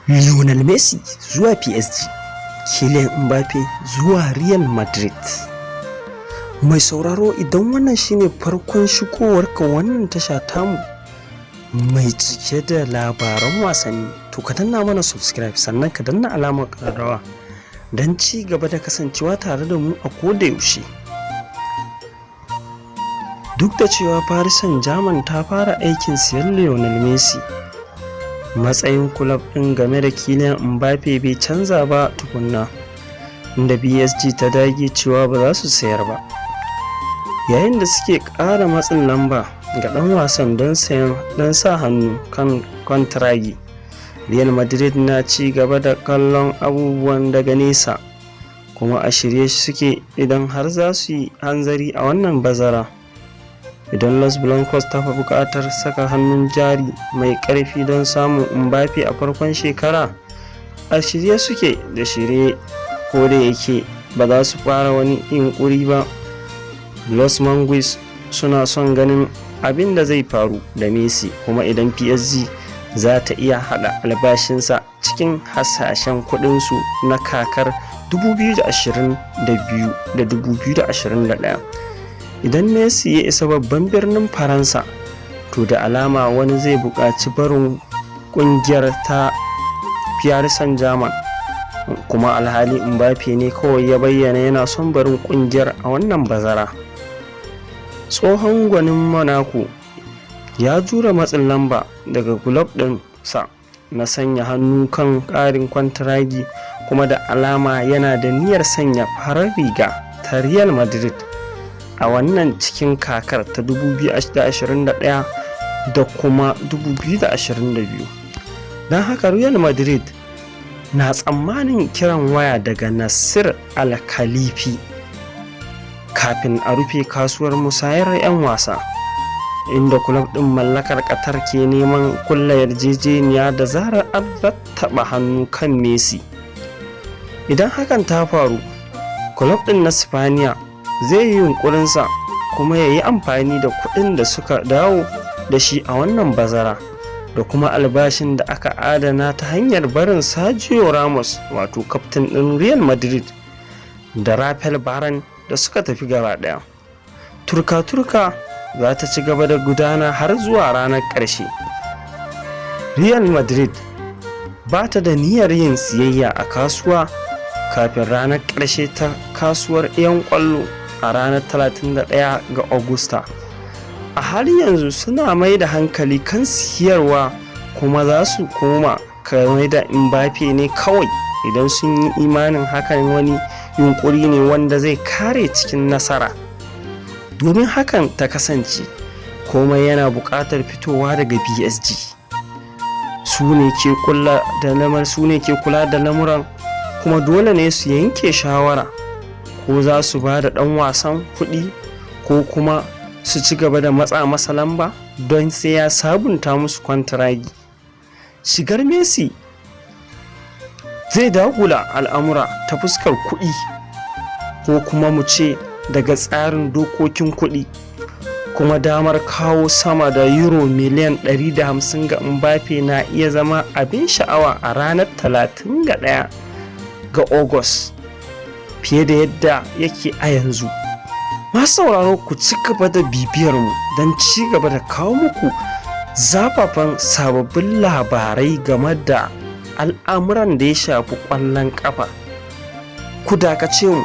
Lionel Messi zuwa PSG, Kylian Mbappe zuwa Real Madrid. Mai sauraro, idan wannan shine farkon shigowarka wannan tasha tamu mai cike da labaran wasanni, to ka danna mana subscribe, sannan ka danna alamar ƙararrawa don ci gaba da kasancewa tare da mu a koda yaushe. Duk da cewa Paris Saint-Germain ta fara aikin siyan Lionel Messi, matsayin kulob ɗin game da Kylian Mbappe bai canza ba tukunna, inda PSG ta dage cewa ba za su sayar ba, yayin da suke ƙara matsin lamba ga ɗan wasan don sa hannu kan kwantiragi. Real Madrid na ci gaba da kallon abubuwan daga nesa, kuma a shirye suke idan har za su yi hanzari a wannan bazara. Idan Los Blancos ta fi buƙatar saka hannun jari mai ƙarfi don samun Mbappe a farkon shekara, a shirye suke da shirye, ko da yake ba za su fara wani yunƙuri ba. Los Merengues suna son ganin abin da zai faru da Messi, kuma idan PSG za ta iya haɗa albashinsa cikin hasashen kuɗinsu na kakar 2022 da 2021. Idan Messi ya isa babban birnin Faransa, to da alama wani zai buƙaci barin ƙungiyar ta Paris Saint-Germain, kuma alhali Mbappe ne kawai ya bayyana yana son barin ƙungiyar a wannan bazara. Tsohon gwanin Monaco ya jure matsin lamba daga kulob ɗinsa na sanya hannu kan ƙarin kwantiragi, kuma da alama yana da niyyar sanya farar riga ta Real Madrid a wannan cikin kakar ta 2021 da kuma 2022. Don haka Real Madrid na tsammanin kiran waya daga Nasser Al-Khelaifi kafin a rufe kasuwar musayar 'yan wasa, inda kulob ɗin mallakar Qatar ke neman kulla yarjejeniya da zarar an rattaba hannu kan Messi. Idan hakan ta faru, kulob ɗin na Spaniya zai yi yunkurinsa kuma ya yi amfani da kuɗin da suka dawo da shi a wannan bazara da kuma albashin da aka adana ta hanyar barin Sergio Ramos, wato kaftin ɗin Real Madrid, da Raphael Varane da suka tafi gaba ɗaya. Turka-turka za ta ci gaba da gudana har zuwa ranar ƙarshe. Real Madrid ba ta da niyyar yin siyayya a kasuwa kafin ranar ƙarshe ta kasuwar 'yan ƙwallo a ranar 31 ga Agusta. A halin yanzu suna mai da hankali kan siyarwa, kuma za su koma mai da Mbappe ne kawai idan sun yi imanin hakan wani yunkuri ne wanda zai kare cikin nasara. Domin hakan ta kasance, komai yana buƙatar fitowa daga PSG. Su ne ke kula da lamuran, kuma dole ne su yanke shawara ko za su ba da ɗan wasan kuɗi ko kuma su ci gaba da matsa masa lamba don sai ya sabunta musu kwantiragi. Shigar Messi zai dagula al'amura ta fuskar kuɗi, ko kuma mu ce daga tsarin dokokin kuɗi, kuma damar kawo sama da euro miliyan 150 ga Mbappe na iya zama abin sha'awa a ranar 31 ga Agus fiye da yadda yake a yanzu. Masu sauraro, ku ci gaba da bibiyar mu don ci gaba da kawo muku zafafan sababbin labarai game da al'amuran da ya shafi ƙwallon ƙafa. Ku dakace mu.